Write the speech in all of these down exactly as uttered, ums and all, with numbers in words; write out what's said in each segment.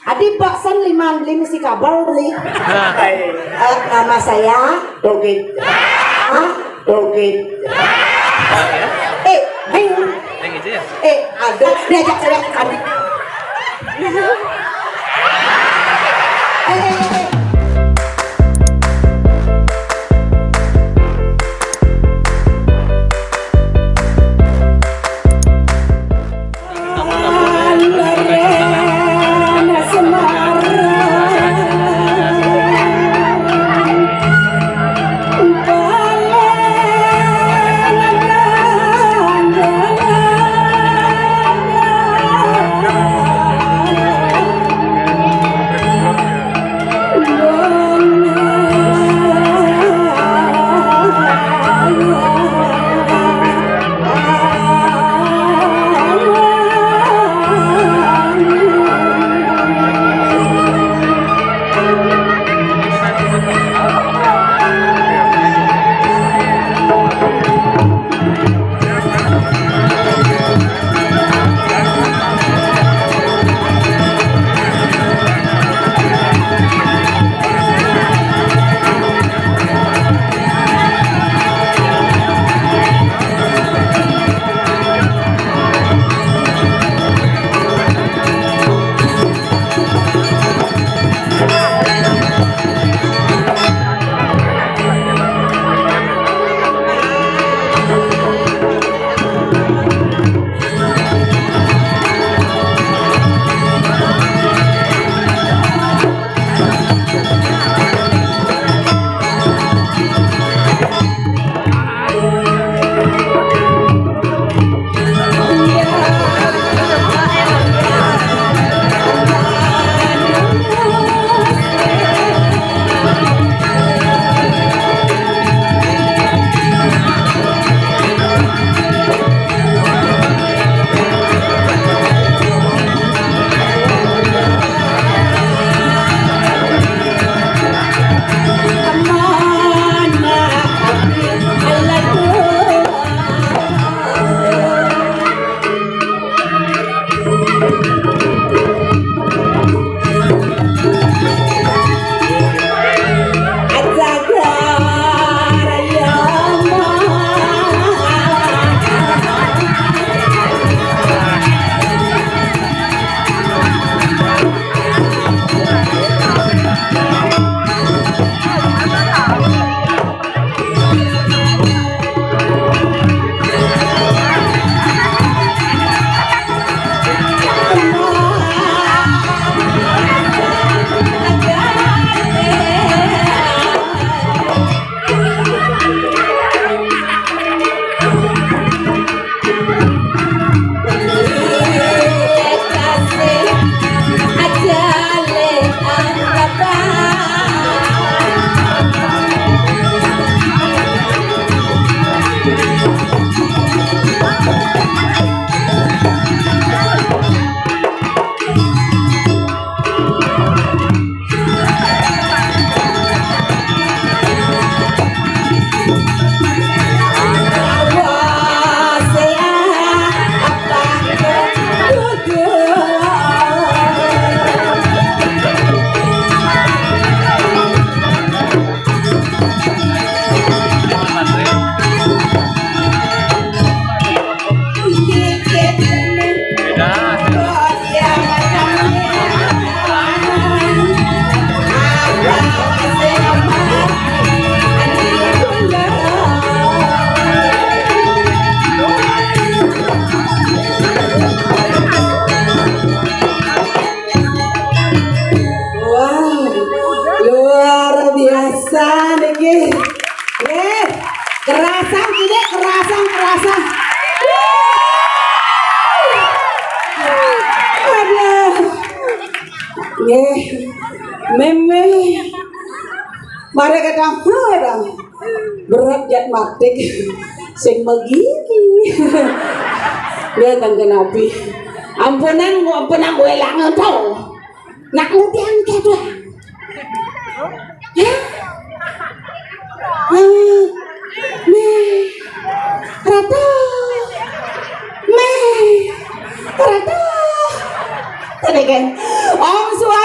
Adi baksan lima lima si kabar beli. Eh, nama saya Togit. Ah, Togit. Eh, hei. Eh, ada diajak saya tadi. Eh, eh, eh. Wow, luar biasa niki. Nggih, kerasang tidak, kerasang, kerasang. Aduh. Nggih. Meme. Mari kita hurang. Berat jat matik. Sing begini. Dia kan kenapi. Ampunan, ampunan gue langan tau. Nak ngudian ke doang. Hah? Hah? Meh. Ratu. Meh. Ratu. Tadi kan. Om Swa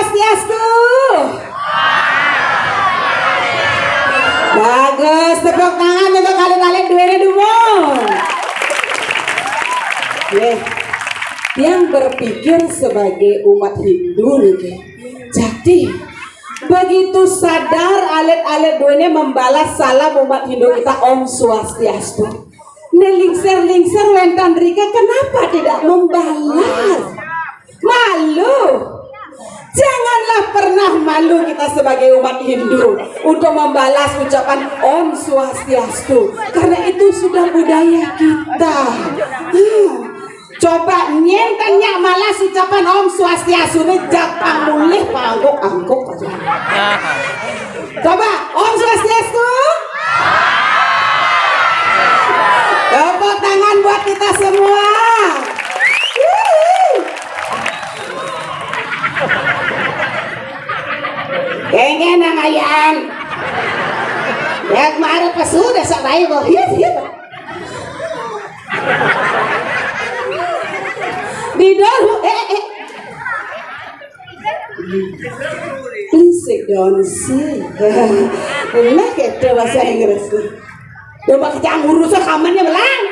Yang berpikir sebagai umat Hindu nih, Ki. Jadi, begitu sadar alit-alit duene membalas salam umat Hindu kita, Om Swastiastu. Nelingser-lingser lentan rika, kenapa tidak membalas? Malu. Janganlah pernah malu kita sebagai umat Hindu untuk membalas ucapan Om Swastiastu, karena itu sudah budaya kita. Hmm. Coba nyenten nyak malas ucapan Om Swastiastu ni, japang mulih pangguk-angguk aja. Coba, Om Swastiastu. Tepuk tangan buat kita semua. Wuhu. Kengken nang ayaan. Ya kemarin pas sudah sak bae kok. Hiu, hiu. Di dulu, eh, eh. Please sit down, sit. Nah, gitu bahasa Inggris. Coba kejang urus kamarnya belang.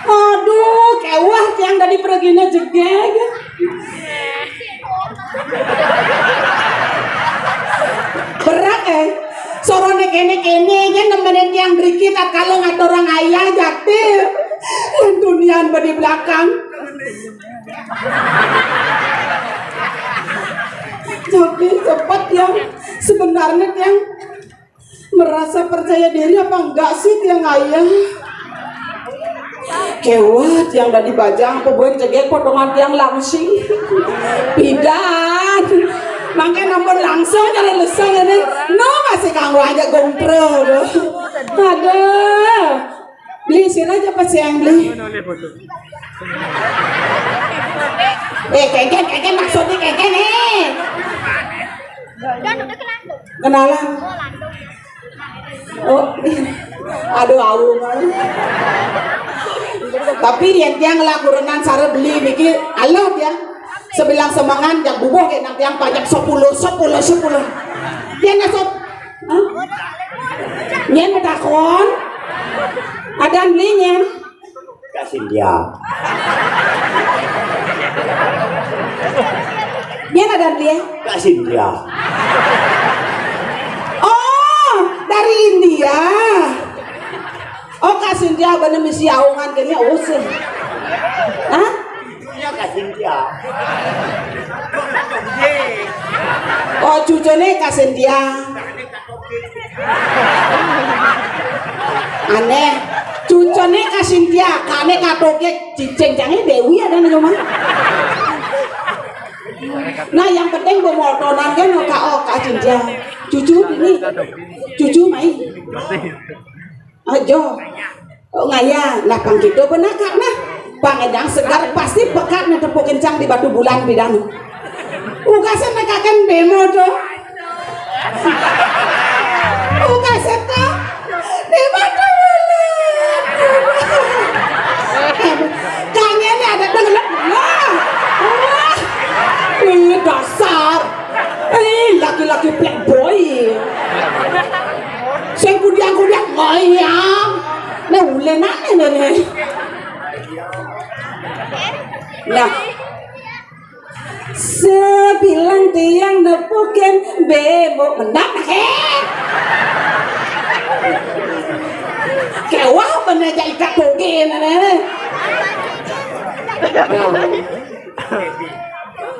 Aduh, kewah tiang tadi perginya jegeg. Berat, eh. Sorone kene-kene, yen nemenin tiang driki tatkala ngaturang ayah jati. Lan dunian di belakang. Jadi cepet ya. Sebenarnya tiang merasa percaya diri apa enggak sih tiang ayah? Kewat tiang tadi bajang, apa buin jegeg potongan tiang langsing. Pidan. Mangke nampun langsung cara lesang ini. No, masih kanggo aja gompro, loh. Aduh. Beli sira aja pas yang beli. Eh, kengken, kengken, maksudnya kengken, eh. Kenalan. Oh, aduh, awu. Tapi yen tiang laku renan sare beli niki, alo tiang. Sebilang semengan yang bubuh kayak nang tiang pajak sepuluh, sepuluh, sepuluh. Tiang ngasop. Hah? Nyen betakon. Adan beli nyen. Kak Cynthia. Nyen adan beli ya? Kak Cynthia. Oh, dari India. Oh, Kak Cynthia bener misi aungan kene usir. Hah? Cucunya Kak Cynthia. Oh, cucune Kak Cynthia. Aneh. Cucune Kak Cynthia, kane Kak Togek, cicing jange Dewi ada nih rumah. Nah, yang penting bemotonan kan, oh, Kak, oh, Kak Cynthia. Cucu ini, cucu mai. Ajo. Oh, ngaya, lah pang gitu benakat nah. Pang edang segar pasti pekat nah tepuk kencang di batu bulan bidang. Uga sen nekaken bemo tuh. Uga sen tuh. Di batu bulan. Kangen ya ada dengar. Wah. Wah. Ih, dasar. Ih, laki-laki playboy. Sing kudiang-kudiang ngoyang. Nah, ulenane nene. Nah. Sebilang tiang nepukin bemo menang, he. Kewah meneja ikat toge nene. Nah.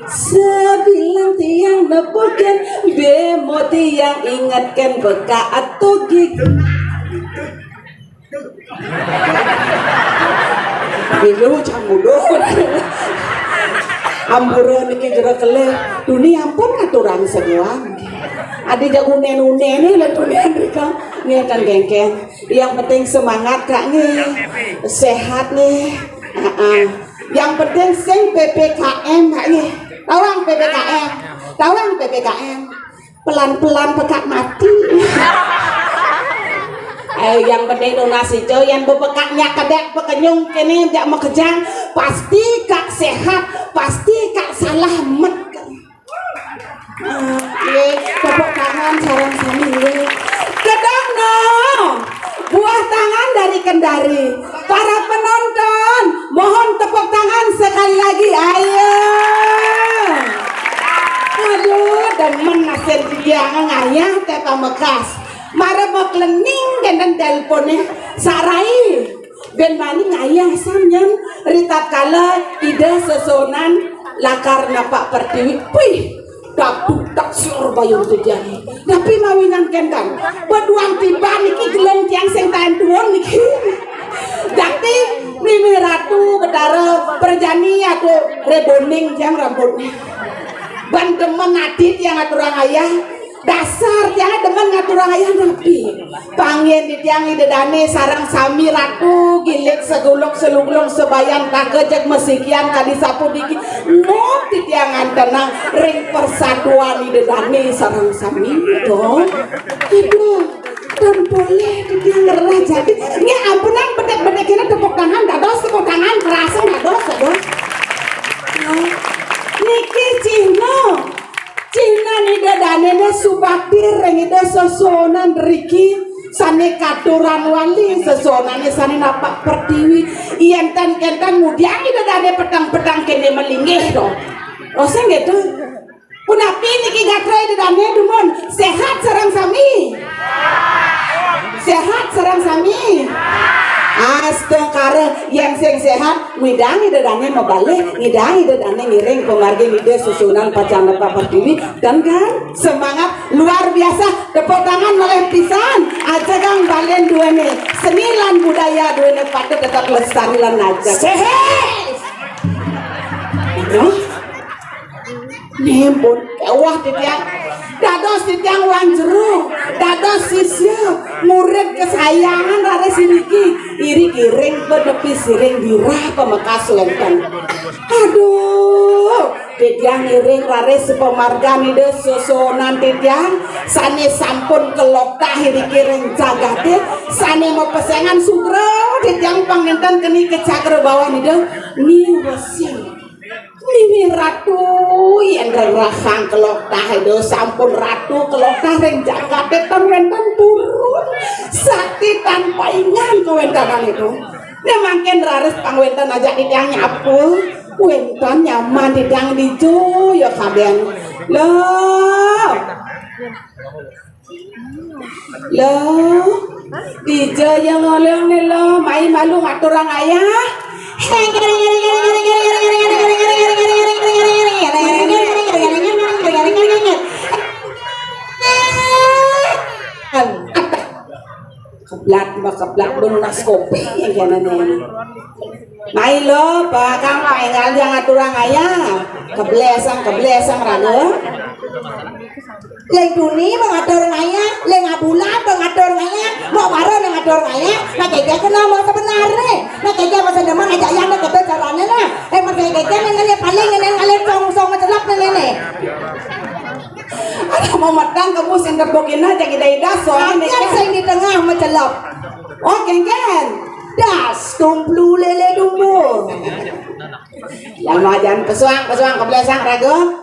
Sebilang tiang nepukin bemo tiang ingatkan beka atau gigi. Ilu cang mudo. Ampura niki jero kelih. Duni ampun ngaturang semuang. Adi jago unen-unen nih lah duni Andrika. Nih kan gengkeng. Yang penting semangat, Kak, nih. Sehat nih. Heeh. Yang penting sing P P K M, Kak, nih. Tawang P P K M. Tawang P P K M. Pelan-pelan pekak mati. Eh, yang penting nunas ijo, yang bepekaknya kedek pekenyung kene jak mekejang, pasti kak sehat, pasti kak salah met. Ah, nggih, tepuk tangan sareng sami nggih. Kedang no. Buah tangan dari Kendari. Para penonton, mohon tepuk tangan sekali lagi. Ayo. Aduh, demen nasib dia ngayah téh pamekas. Mara mau klening kénten telpone. Sarai. Ben mani ngayah sam nyen ritatkala Ida sesonan lakar napak pertiwi. Puih. Dapuk tak siur bayun titiang. Napi mawinan kénten? Beduang tiban niki gelem tiang sing taén tuun niki. Jakti mimih Ratu Betara Perjani atau rebonding tiang rambutnya. Ban demen ati tiang aturang ayah. Dasar tiang demen ngaturang ayah napi? Pangin titiang Ida Dane sareng sami Ratu, gilik seguluk selunglung sebayan taka jeg mesikian kadi sapu diki. Nom titiang ngantenang ring persatuan Ida Dane sareng sami to. Aduh, dan boleh titiang ngerah jadi. Nggih ampunang bedek-bedek ini tepuk tangan dados, tepuk tangan kerasa dados, dados. Nah, niki cihna. Cihna Ida Dane né subakti ring Ida sesonan riki sané katuran wali sesonane sané napak pertiwi. Yén ten kénten ngudiang Ida Dane peteng-peteng kéné malinggih to. Oh, sing gitu. Punapi niki gatra Ida Dane dumun? Sehat sareng sami? Sehat sareng sami? Astungkara, yén sing sehat, ngidang Ida Dane mabalih, ngidang Ida Dane ngiring pamargin Ida susunan pacang napak pertiwi, dan kan semangat luar biasa, tepuk tangan malih pisan, aja kang balen duene, seni lan budaya duene patut tetap lestari lan ajeg. Sehat. Aduh. Nggih pun, kewah titiang. Dados titiang wan jero, dados sisya, murid kesayangan raris niki, iri kiring penepi siring birah pamekas wénten. Aduh, titiang ngiring raris pamargan Ida sesonan titiang, sané sampun keloktah iri kiring jagate, sané mapesengan sugra, titiang pang nénten keni ke cakrabawan Ida, niwesi. Mimih Ratu, yén rerehang keloktah Ida sampun Ratu keloktah ring jagate tan wénten purun. Sakti tan paingan kawéntenan Ida. Né mangkin raris pang wénten ajak titiang nyapu. Wénten nyaman titiang dija ya kadén. Loh. Loh, dija ya ngolong né loh, mai malu ngaturang ayah. Keblat, mbak keblat, lunas kopi yang kena nih. Mai lo, bakang paingal yang aturang ayah. Keblesang, keblesang, raga. Leng duni mengatur ngaya, leng abulan mengatur ngaya, mau baru mengatur ngaya, nak kaya kena mau sebenarnya, nak kaya masa depan aja yang nak kata caranya lah, eh masa kaya nengah paling nengah ngalih song song mencelap nengah nih. Ada mau matang kamu sing tepuk ina jadi dai das soalnya kan sing di tengah mencelap. Oh kengken. Das tumplu lele dumbo. Yang mau ajan pesuang, pesuang keblesang raga.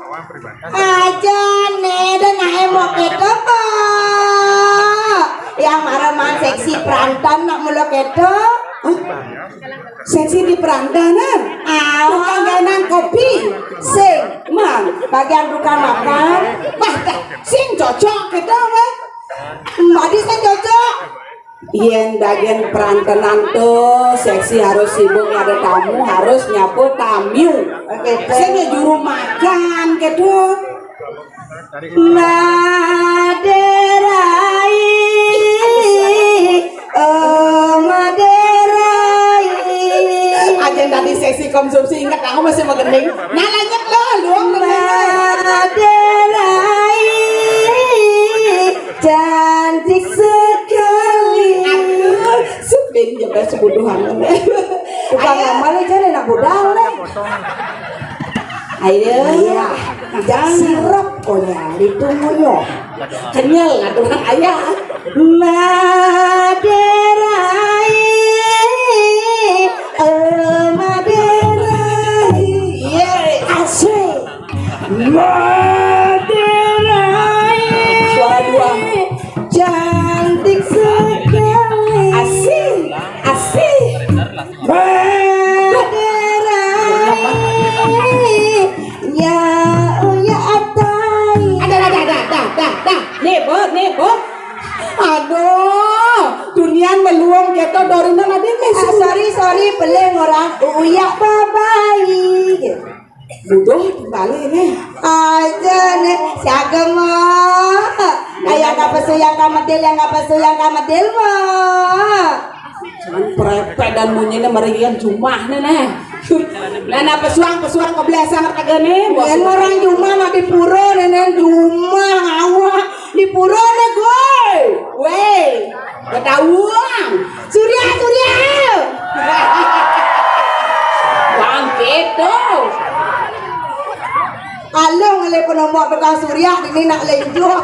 Ajan né, dah nae mau keto, Pak. Yang marah man seksi perantan nak mula keto. Hah? Seksi di perantanan? Awa. Tukang ganan kopi. Sing, man, bagian tukang makan. Bah, dah, sing cocok kita, weh. Mbak di sing cocok. Yén daging perantenan to seksi harus sibuk ada tamu, harus nyapu tamu. Oke, sing ya juru makan gitu. Maderai, oh Maderai. Aja tadi seksi konsumsi ingat aku masih magending. Nah lanjut lo, luang Maderai. Cantik sekali. Aduh, sepin jebes sebuduhan. Tukang amal aja nih nak budal nih. Ayo. Iya. Jangan sirap konyol itu ngoyo. Kenyal ngatur ayah. Maderai, oh Maderai. Iya, asik. Maderai. Suara dua. Cantik sekali. Asik. Bot, nih, Bot. Aduh, dunian meluung gitu, Dorina nadé nih. Ah, sorry, sorry, pelih orang uyak babai. Buduh, dibalik nih. Aja nih, siaga mah. Ayah nggak pesu yang kamedil, yang nggak pesu yang kamedil mah. Cuman prepet dan munyinya merian jumah nih, nih. Nah, nah, pesuang, pesuang kebelasan kagak nih. Yang orang jumah mah di pura nih, nih. Jumah ngawak di pura nih, gue. Weh, ketahuan. Surya, Surya. Bangkit tuh. Alung le penomor tukang Surya di nak lenjo.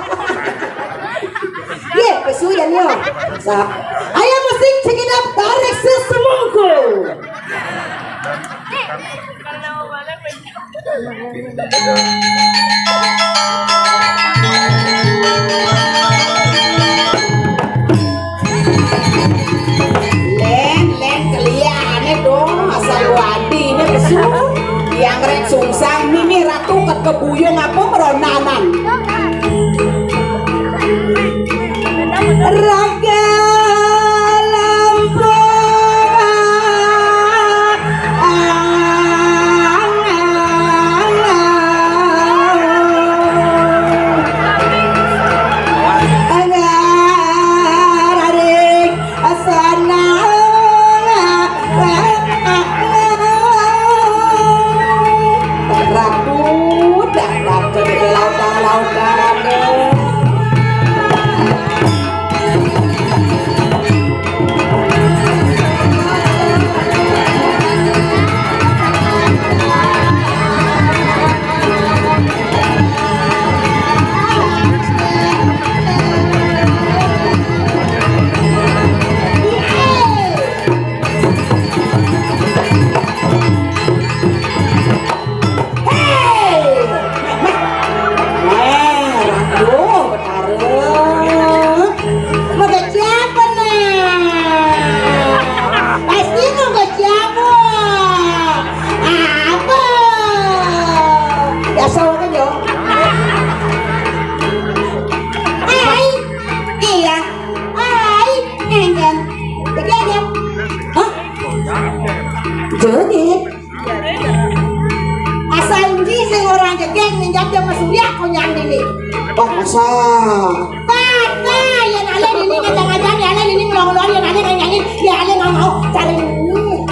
Ye, pesu ya nyo. Sa-, ayo musik, check it out, tarik sesemungku. Lén, lén, keliané dong, asal wadi ini pesu. Yang rek sungsang, mimi ratu ket kebuyung apa meronanan. Raga Lampung. Ratu, dak, dak, dak, dak, dak. Hei! Meh, meh. Meh, aduh, betara. Mau ke siapa, nah? Pasti mau ke siapa? Apa? Ya, soal aja. Hai. Iya. Hai. Enggak. Jadi aja. Hah? Jadi? Asal nji sing orang jegég, minjam jam Mas Surya konyang dini. Oh, masa? Tata, ya nale dini ngajak-ngajak, ya nale dini ngelong-ngelong, ya nale nyanyi, ya nale nggak mau cari ini.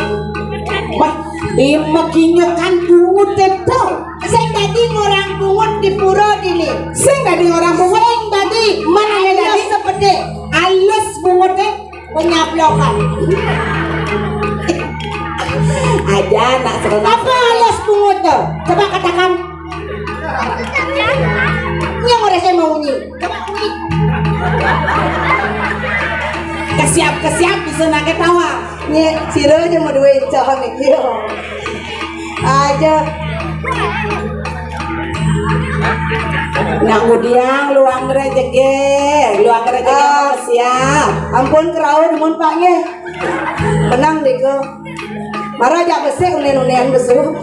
Wah, di mekinyo kan bungut itu. Sing dadi orang bungut di pura dini. Sing dadi orang bungut. Sing dadi. Mana yang dadi? Sepede. Alus bungut, eh. Penyaplokan. Aja nak sebenarnya. Apa alas bungut tuh? Coba katakan. Yang udah saya mau bunyi. Coba bunyi. Kesiap-kesiap bisa nak ketawa. Nye, sira aja mau duit cahon nih. Iya. Aja. Nak ngudiang luang rejeki, luang rejeki. Ah, siap. Ampun kerau demun Pak nggih. Menang diko. Mara jak besik unen-unen besu.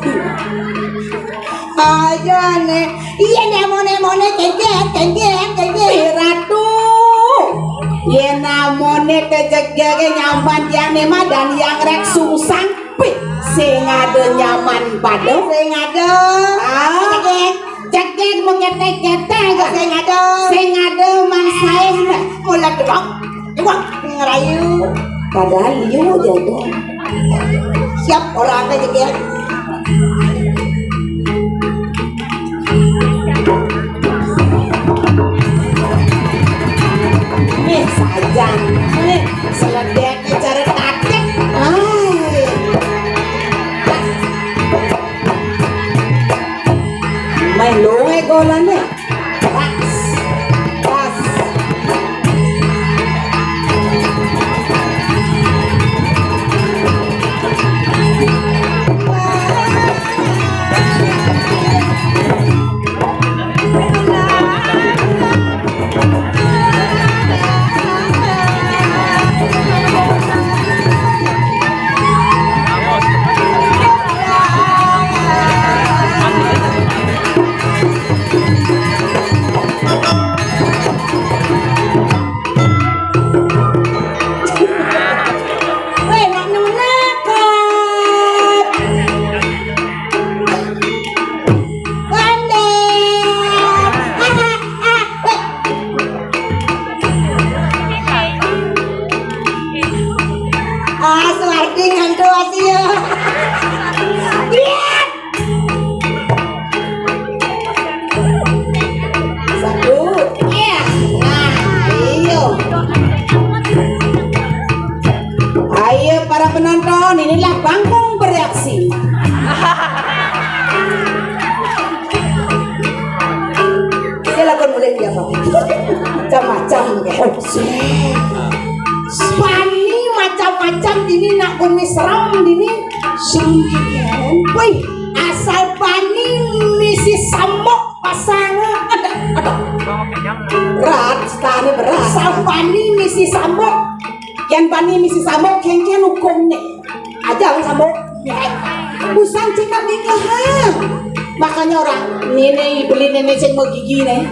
Aja nih. Iya nih mone-mone kengkeng, kengkeng, kengkeng. Ratu. Iya namone rejeki nyamban yang nih mah dan yang rek sungsang. Wih, sing ada nyaman pada. Sing ada. Ah. Cegek, cegek mengetek-ketek. Sing ada. Sing ada mang saeh. Mula dewak, dewak ngerayu. Padahal liu jago. Siap orang aja cegek. Nih sajan, nih seledek. Cara taktik. Ai. Main luwe golane. Pas. Pas. Macam-macam, ya. Oh, sih. Bani macam-macam dini, nak bumi serem dini. Serem, kan? Wih, asal bani misi sambok pasang. Ada, ada. Berat, setane berat. Asal bani misi sambok. Yang bani misi sambok, kengken hukum nih. Aja lu sambok. Busan cekap nikah. Makanya orang nenek beli nenek sing mau gigi nih.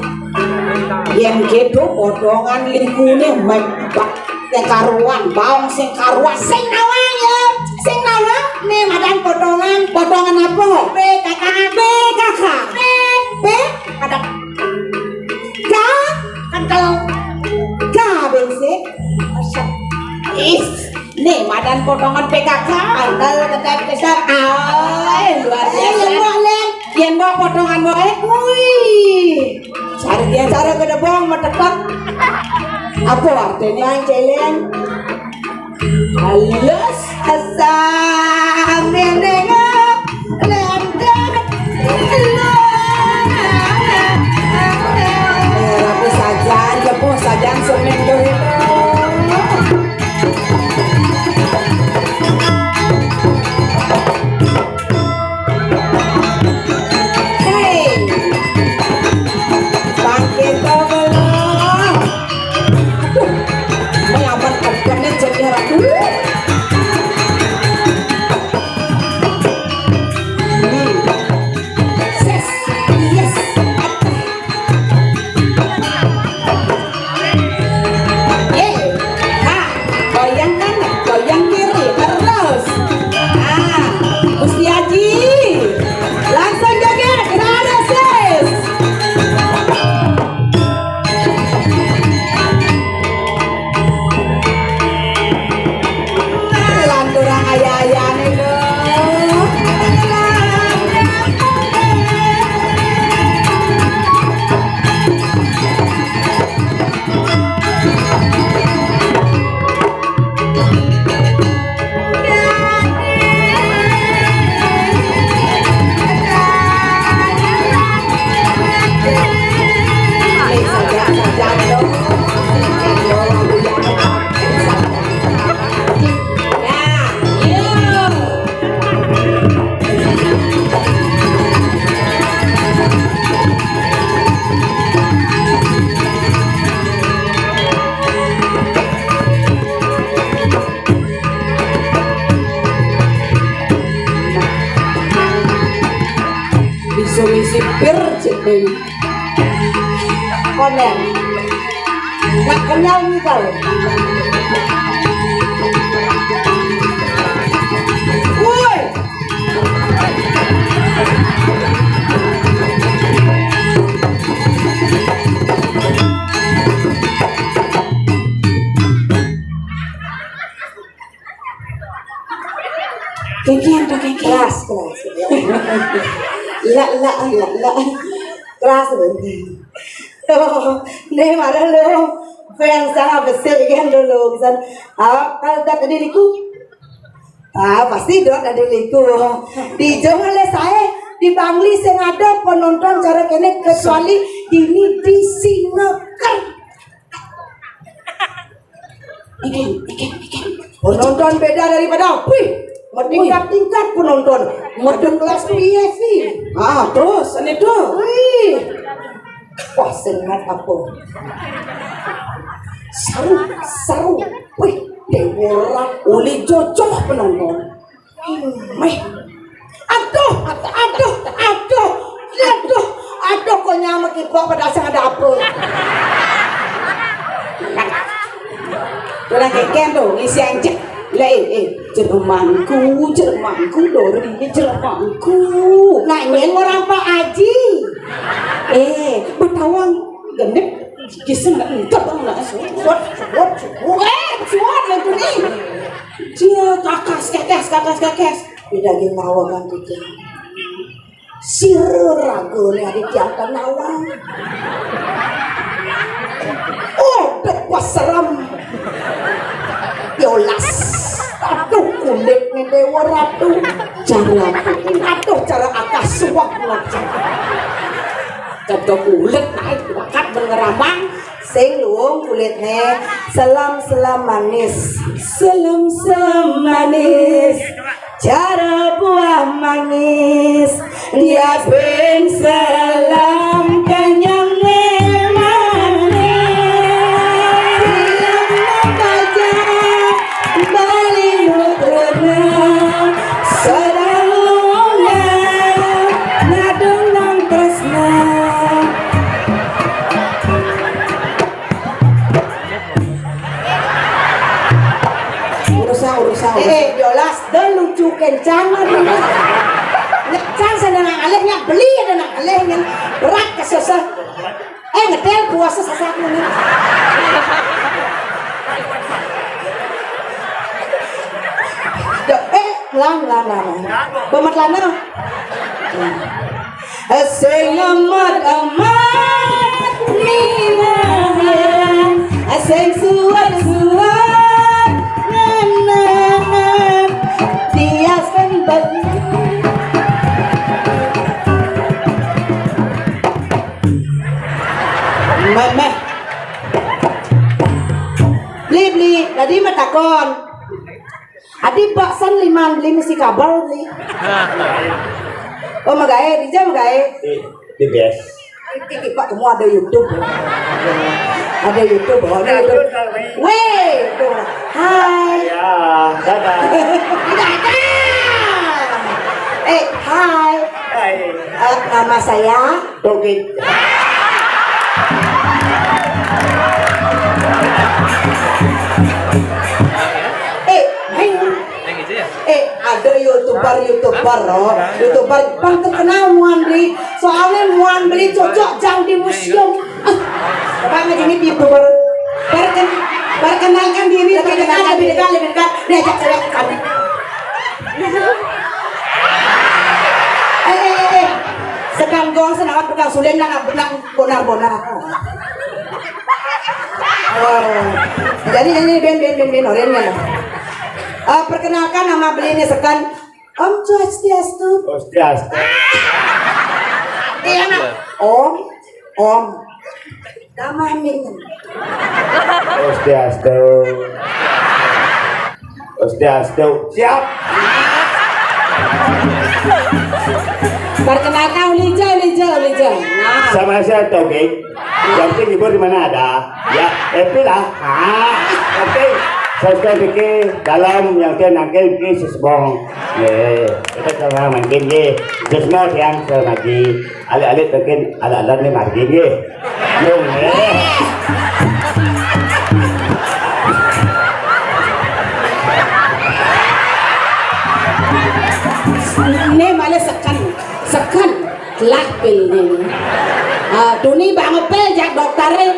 Yang gitu potongan lingkune mebak sing karuan, baong sing karuan, sing nawang ya, sing nawang. Nih madan potongan, potongan apa? P K K, P K K. P, P, ada K, kental. K, bensik. Is, nih madan potongan P K K. Kental, kental, kental. Ay, luar biasa. Yen bawa potongan bae, wih. Cari dia cara gede bong metekek. Apa artinya celeng? Halus asam menengok lendet. Eh, rapi sajan, jepuh sajan, semen tuh itu. Hei. Bangkit to belum? Aduh. Ini aman kebenet jadi ratu. Hmm. Ses. Yes. Eh, ha, goyang kanan, goyang kiri, terus. Ah, Gusti Haji. Langsung joget, terus, sis. Lanturang aya-ayane lho. Bisa misi pir, cek Dewi. Konen. Nggak kenal nih kau. Woi. Kengkian to kengkian. Kelas, kelas. La, la, la, la. Kelas, bener. Loh, nih mana lo? Yang sangat besar kan dulu, misal, ah, kalau tak tadi liku, ah, pasti dot tadi liku. Di jong le saya, di Bangli sing ada penonton cara kene kecuali dini di Singapura. Ikin, ikin, ikin. Penonton beda daripada, wih, bertingkat-tingkat penonton. Model kelas P S C. Ah, terus, ini tuh. Wih. Wah, sengat apa? Seru, seru. Wih, Dewa ora uli jojoh penonton. Meh. Aduh, aduh, aduh, aduh, aduh, kok nyamek ibu pada sing ada apa? Ora keken tuh, ngisi anjek. Lah, eh, eh, jeremangku, jeremangku, Dori, jeremangku. Nah, ini orang Pak Haji. Eh, betawang gendek, kisah nggak entek, nggak suat, suat, suat. Eh, suat lagi nih. Dia kakas, kekes, kakas, kekes. Beda dia bawa kan, gitu. Sira ragane Aditya Nawang. Oh, depa serem. Yolas. Aduh, kulitne Dewa Ratu. Cara aku. Aduh, cara akah suwak macam. Kada kulit naik bakat ben ngerambang. Sing luung kulitné, selam-selam manis. Selam-selam manis, cara buah manis. Dia pun selam kenyang manis. Dia baca Bali Nutrena, sedang lunga, ngadung nang tresna. Urusan, urusan, urusan. Eh, jolas, dah lucu kencang, aduh. Ngecan sana nang alehnya, beli ada nang alehnya. Berat kesesah. Eh, ngedel puasa sesaknya nih. Dah, eh, lang, lang, lang, lang. Bemat lana. Sing amat-amat minahaya, sing suwat-suwat ngenah, tias kan bal-, Meh, meh. Beli, beli. Tadi mah takon. Adi baksan liman beli mesti kabar beli. Oh, magaé, dija magaé. Di, di best. Iki, Pak, kamu ada YouTube. Ada YouTube, oh, ada YouTube. Weh, tuh. Hai. Ya, dadah. Dadah. Eh, hai. Hai. Eh, nama saya Toge. Eh, hai. Eh, ada YouTuber, YouTuber, loh. YouTuber Jepang terkenal muan beli. Soalnya muan beli cocok jang di museum. Ah, coba ngaji ini YouTuber. Perken-, perkenalkan diri, perkenalkan diri. Lebih dekat, lebih dekat. Diajak cewek kami. Eh, eh, eh, eh. Sedang gong, sedang tukang suling, nak, nak bonar-bonar. Oh. Jadi, jadi, ben, ben, ben, ben, oren, ya. Eh, perkenalkan nama belinya sekan Om Swastiastu. Swastiastu. Iya, nak. Om, Om. Damah mingin. Swastiastu. Swastiastu. Siap. Perkenalkan, Lija, Lija, Lija. Nah. Sama saya Toge. Yang penting ibu di mana ada. Ya, happy lah. Ah, oke. Saya sudah bikin dalam yang saya nangkil bikin sesebong. Ye, kita sama mungkin ye. Just mau yang saya lagi. Alit-alit mungkin alat-alat ni margin ye. Yung, eh. Ini malah sekan, sekan lah pil ni. Ah, tuni bang pil jak dokter eh.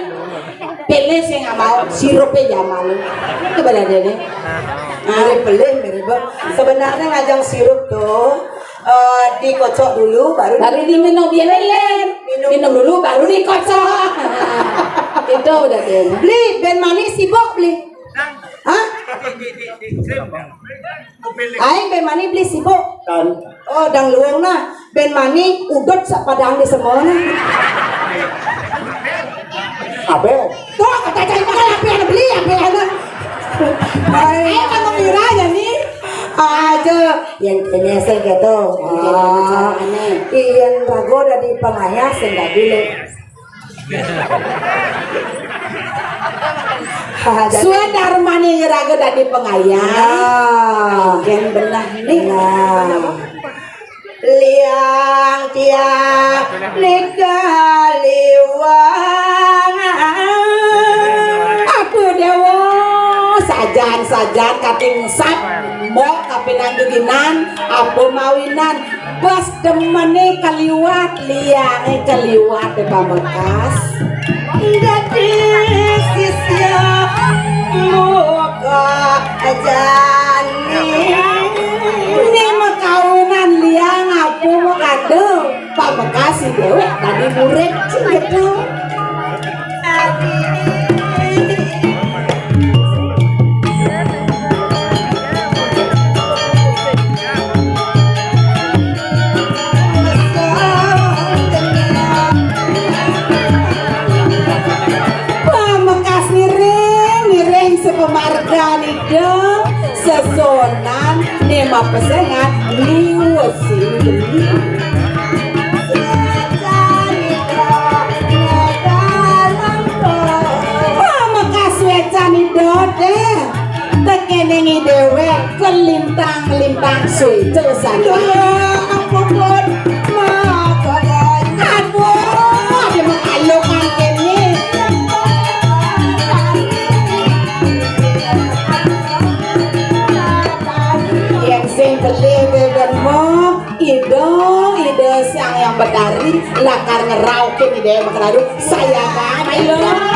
Pilih sing mau, sirup eh jamal. Itu benar deh. Ah, pilih mirip. Sebenarnya ngajang sirup tuh eh, dikocok dulu, baru Baru diminum, ya, Lin. Minum. Minum dulu, baru dikocok. Itu udah, Lin. Beli, ben mani sibuk, beli. Hah? Aing ben mani beli sibuk. Kan. Oh, dang luang nah. Ben mani udut sak padang di semua nah. Apa? Tuh, kata cai makan apa yang beli, apa yang ada. Ayo, kan gembira ya nih. Aja yang kene sih gitu. Ah, iya, rago dari pengayah sih nggak dulu. Suan Darmani rago dari pengayah. Nah. Yang benar nih. Nah. Liang tiang nika liwang. Apa dewa sajan-sajan kating sat mbok kapinang geginan apa mawinan pas demene kaliwat liange kaliwat di pamekas. Dadi sisya muka jani. Ini makawinan liang apa mau kado Pak Bekasi dewek tadi murid gitu. Dong sesonan né mapesengan liwesing geni. Wah, maka swécan Ida dé. Tekéning I déwék kelintang-lintang swéca saja. Aduh, aduh, ada makalukan kéné. Yén sing beli bébénmu, Ida, Ida Sang Hyang Betari lakar ngraukin Ida Hyang Betari. Saya kan, ayo.